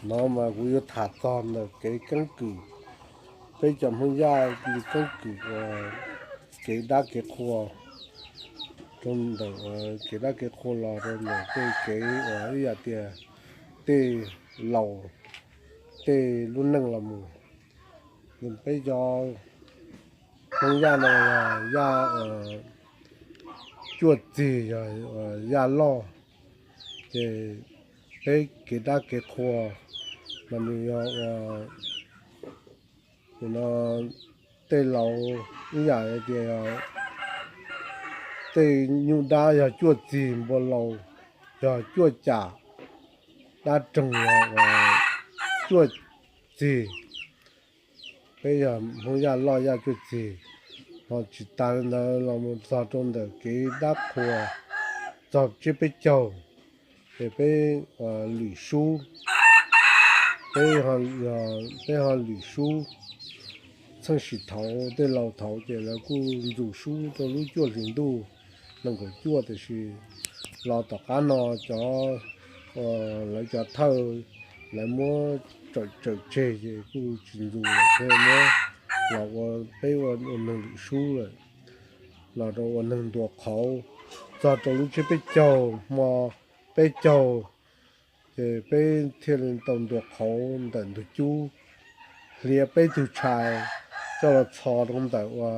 No mas kuv yuav tham txog ntawm kev keeb kwm, peb cov Hmoob Yaj li keeb kwm uas kev dab kev qhua, rau ntawm kev dab kev qhua los rau ntawm tej kev uas ib yam tias tej laus tej lub neej los mus. Peb cov Hmoob Yaj no yog Yaj cuaj txig, yog Yaj loj, ces peb kev dab kev qhua mas nws yog ua no tej laus ib yam tias tej nyuj dab yog cuaj txig, npua laus yog cuaj cam, dab roog yog cuaj txig. Peb yog Hmoob Yaj loj Yaj cuaj txig. Ho tsis tas li ntawd los mus txog rau ntawm kev dab qhua txog tsiab peb caug, ces peb lwm sub, peb, peb ho lwm sub. Txheej sim thaud tej laus thaud ces lawv kuj ntxus sub rau lub cuaj hlis ntuj nees nkaum cuaj, tiam sis los tom qab no cov, lawv cov thawj, lawv muab tsawm tsawm tseg ces kuj tsis ntxus lawm thiab, muab los ua peb ua neeg lwm sub lawm, los rau ua neeg ntuas qhauv. Txog rau lub tsiab peb caug, hmo peb caug, ces peb thiaj li tau ntuas qhauv ntawm ntug cub, hliav peb tug tshais coj los txhos rau ntawm ua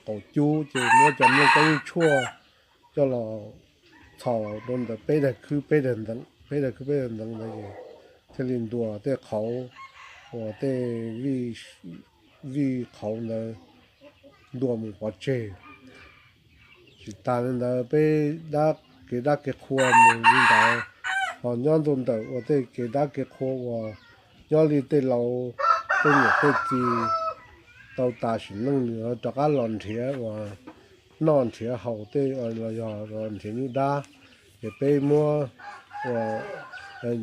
qaum cub, ces muab cov nplooj kab yeej tshuaj coj los txhos rau ntawm peb daim khwb peb daim ntxeev, peb daim khwb peb daim ntxeev ntawd ces thiaj li ntuas tej qhauv uas tej vij qhauv ntawd ntuas mus pov tseg. Tsis tas li ntawd peb dab, kev dab kev qhua mus li ntawd, ho nyob rau ntawm ua tej kev dab kev qhua uas nyob li tej laus tej niam tej txiv tau tas sim neej nws rov qab los nrhiav uas noj nrhiav haus tej los yog nrhiav nyuj dab, ces peb muab ua, peb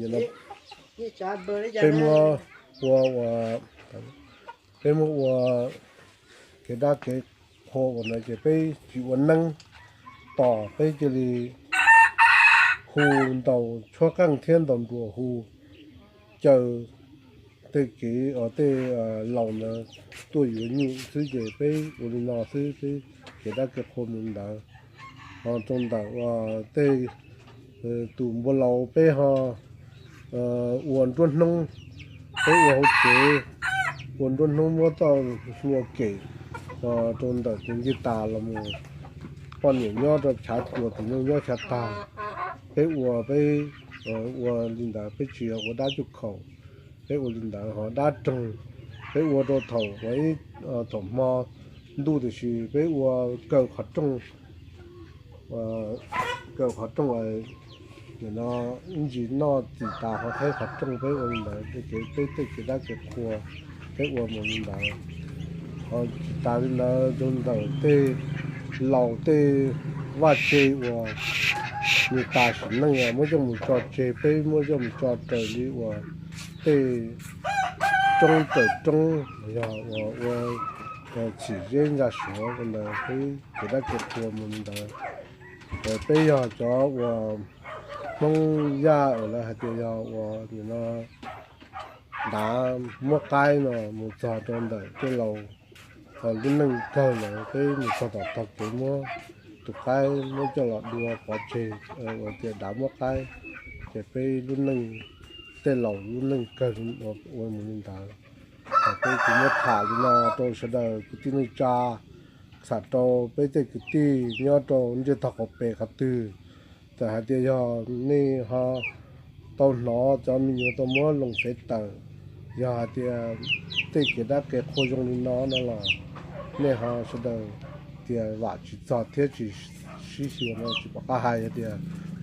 muab ua, peb muab ua kev dab kev qhua uas ntawd ces peb tsis ua neeb tos, peb cia li hu ntaus tshuab qeej thiab ntaus nruas hu caw tej kev, tej laus ntawd tuaj yuav nyuj xwb, ces peb ua li no xwb, peb kev dab kev qhua mus ntawd. Ho rau ntawm uas tej tus npua laus peb ho ua nruab hnub, peb ua hauv tsev, ua nruab hnub muab txoj hlua kem rau ntawm tus ncej tas los mus, poj niam nyob rau chav tuag tus nyuj nyob chav tag. Peb ua, peb ua li ntawd, peb tsis yog ua dab cuj khaum, peb ua li ntawd. Ho dab roog peb ua rau thaum ib, thaum hmo ntuj tiam sis peb ua kaw qhov rooj, kaw qhov rooj, nim no ib ntsis noj txim tas ho qhib qhov rooj, peb ua li ntawd. Peb tej kev dab kev qhua peb ua mus li ntawd. Ho tsis tas li ntawd rau ntawm tej laus tej vaj tse uas nws tas sim neej muab coj mus tso tseg, peb muab coj mus tso raws li uas tej roob raws roob, yog uas ua txhim zeb ntsa suav ntawd, peb kev dab kev qhua mus li ntawd. Peb yog cov uas Hmoob Yaj uas lawv hais tias yog uas nim no dav muab qaib no mus txog rau ntawm tej laus lub neej kawg lawm, peb mus txog tom tog kev muab tus qaib muab coj los dua pov tseg uas tias dav muab qaib, ces peb lub neej, tej laus lub neej kawg ua mus li ntawd. Peb kuv muab tham li no rau sawv daws kwv tij neej tsa, xam rau peb tej kwv tij nyob rau ntiaj tog qaum pes qhov twg, txawm hais tias yog nej ho tau hnov cov me nyuam tau muab loo fev tawm, yog hais tias tej kev dab kev qhua zoo li no no los nej ho sawv daws tias vam tsis txog thiab tsis sib xyuas no tsis pom qab hais, yog tias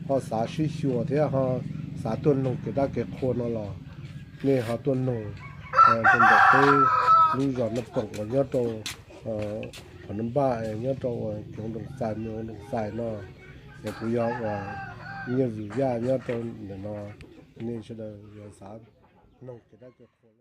ho xav sib xyuas thiab ho xav tuaj noog kev dab kev qhua no los nej ho tuaj noog rau ntawm peb lub zos Naj Poom uas nyob rau qhov Naj Npaj, nyob rau uas Kev Doos Xais, Mees Doos Xais no, es kuv yog uas Nyiaj Vwm Yaj nyob rau ntawm no, nej sawv daws yog xav noog kev dab kev qhua